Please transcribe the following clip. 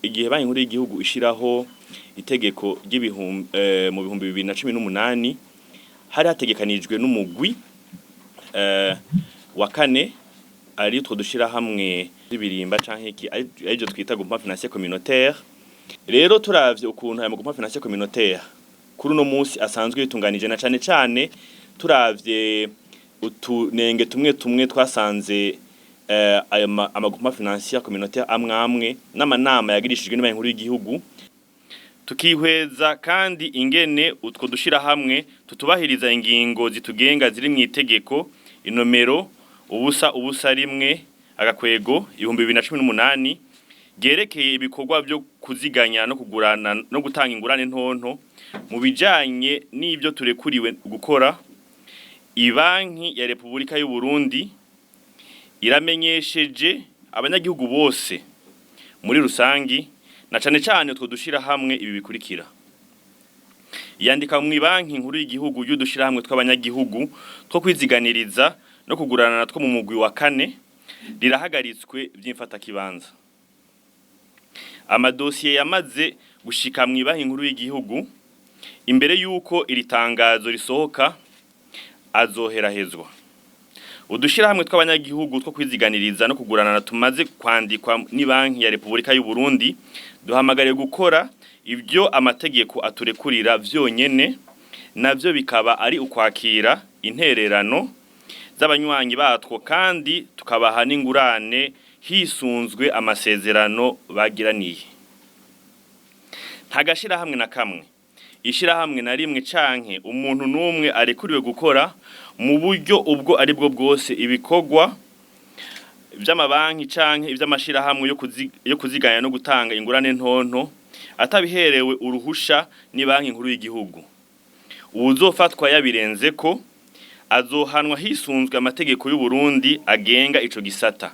Igihe Banki Nkuru y'Igihugu ishiraho itegeko ry'ibihumbi mu 2018, hari hategekanijwe n'umugwi wa kane, ari utwo dushirahamwe z'ibirimba canke iki, arivyo twita groupement financier communautaire. Rero turavye ukuntu aya groupement financier communautaire kuri uno munsi asanzwe yitunganije, na cane cane turavye utunenge tumwe tumwe twasanze ayo ama groupement financier communautaire amwe amwe n'amanama yagirishijwe n'Ibanki Nkuru y'Igihugu, tukihweza kandi ingene utwo dushirahamwe tutubahiriza ingingo zitugenga ziri mu itegeko inomero 001/2018 ryerekeye ibikorwa byo kuziganya no kugurana no gutanga ingurane ntonto mu bijanye n'ibyo turekuriwe gukora, Ibanki ya Repubulika y'u Burundi iramenyesheje abanyagihugu bose muri rusangi, na cane cane utwo dushirahamwe, ibi bikurikira: Yandika mu Banki Nkuru y'Igihugu y'udushirahamwe tw'abanyagihugu two kwiziganiriza no kugurana two mu mugwi wa kane rirahagaritse vy'imfatakibanza. Amadosiye yamaze gushika mu Banki Nkuru y'Igihugu imbere yuko iri tangazo risohoka azoherahezwa. Udushirahamwe tw'abanyagihugu two kwiziganiriza no kugurana tumaze kwandikwa n'Ibanki ya Repubulika y'u Burundi duhamagariye gukora ibyo amategeko aturekurira vyonyene, navyo bikaba ari ukwakira intererano z'abanywanyi batwo kandi tukabaha n'ingurane hisunzwe amasezerano bagiraniye. Nta gashirahamwe na kamwe, ishirahamwe na rimwe canke umuntu n'umwe arekuriwe gukora mu buryo ubwo ari bwo bwose ibikorwa vy'amabanki canke ivy'amashirahamwe yo kuziganya no gutanga ingurane ntonto atabiherewe uruhusha ni Banki Nkuru y'Igihugu. Uwuzofatwa yabirenzeko azohanwa hisunzwe amategeko y'u Burundi agenga ico gisata.